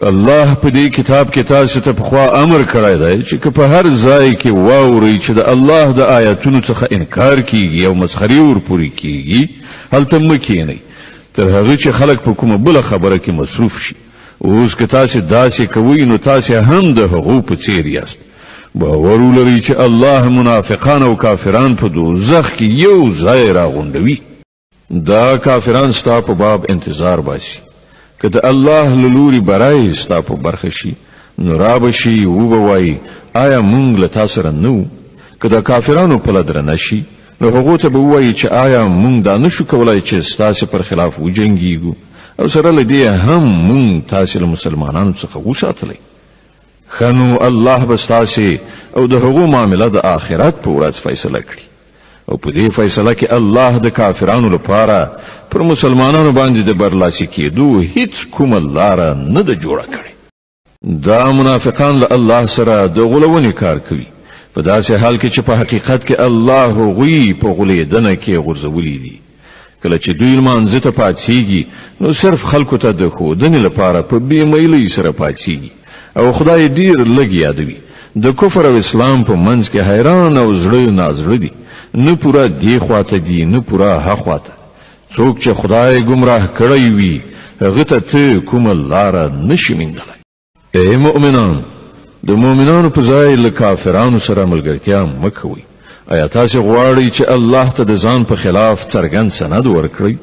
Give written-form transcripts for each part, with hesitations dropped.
الله په دې کتاب کې تاسو ته پخوا امر کړی دی چې که په هر ځای کې واورئ چې د الله د آیاتونو څخه انکار کیږي او مسخرې ورپورې کیږي، هلته مه کینئ تر هغه چې خلک په کومه بله خبره کې مصروف شي. اوس که تاسو داسې کوئ نو تاسو هم د هغو په څیر یاست. باور ولرئ چې الله منافقان او کافران په دوزخ کې یو ځای راغونډوي. دا کافران ستا په باب انتظار باسي. که د الله له لوري برای ستا په برخه شي نو را به شي وبه وایي آیا مونږ له تا سره نه وو؟ که د کافرانو پله درنه شي نو هغو ته به ووایي چې آیا مونږ دا نشو کولای چې ستاسې پر خلاف وجنګیږو او سره له دې هم مونږ تاسې له مسلمانانو څخه وساتلی؟ ښه نو الله به ستاسې او د هغو معامله د آخرت په ورځ فیصله کړي. او په دې فیصله کې الله د کافرانو لپاره پر مسلمانانو باندې د برلاسي کېدو هیڅ کومه لاره نه ده جوړه کړې. دا منافقان له الله سره د غولونې کار کوي، په داسې حال کې چې په حقیقت کې الله هغوی په غولېدنه کې غورځولي دي. کله چې دوی لمانځه ته پاڅیږي نو صرف خلکو ته د ښودنې لپاره په بې میلۍ سره پاڅیږي او خدای ډیر لږ یادوي. د کفر او اسلام په منځ کې حیران او زړه نازړه دي، نه پوره دې خواته دي نه پوره هاخواته. څوک چې خدای ګمراه کړی وي هغه ته ته کومه لاره نشي میندلی. ای مؤمنان، د مؤمنانو په ځای له کافرانو سره ملګرتیا مه کوئ. ایا تاسو غواړئ چې الله ته د ځان په خلاف څرګند سند ورکړئ؟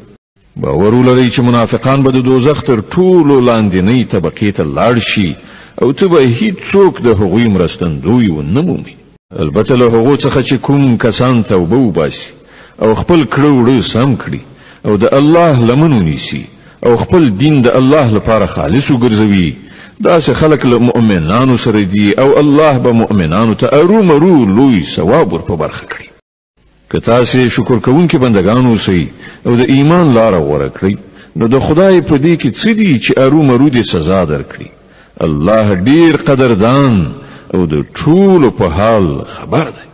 باور ولرئ چې منافقان به د دوزخ تر ټولو لاندینۍ طبقې ته لاړ شي او ته به هیڅوک د هغوی مرستندوی ونه مومي. البته له هغو څخه چې کوم کسان توبه وباسي او خپل کړه وړه سم کړي او د الله لمن ونیسي او خپل دین د الله لپاره خالص وګرځوي، داسې خلک له مؤمنانو سره دي او الله به مؤمنانو ته ارومرو لوی ثواب ور په برخه کړي. که تاسې شکر کوونکي بندګان اوسئ او د ایمان لاره غوره کړئ نو د خدای په دې کې څه دي چې ارومرو دې سزا درکړي. الله ډیر قدردان او د ټولو په حال خبر دی.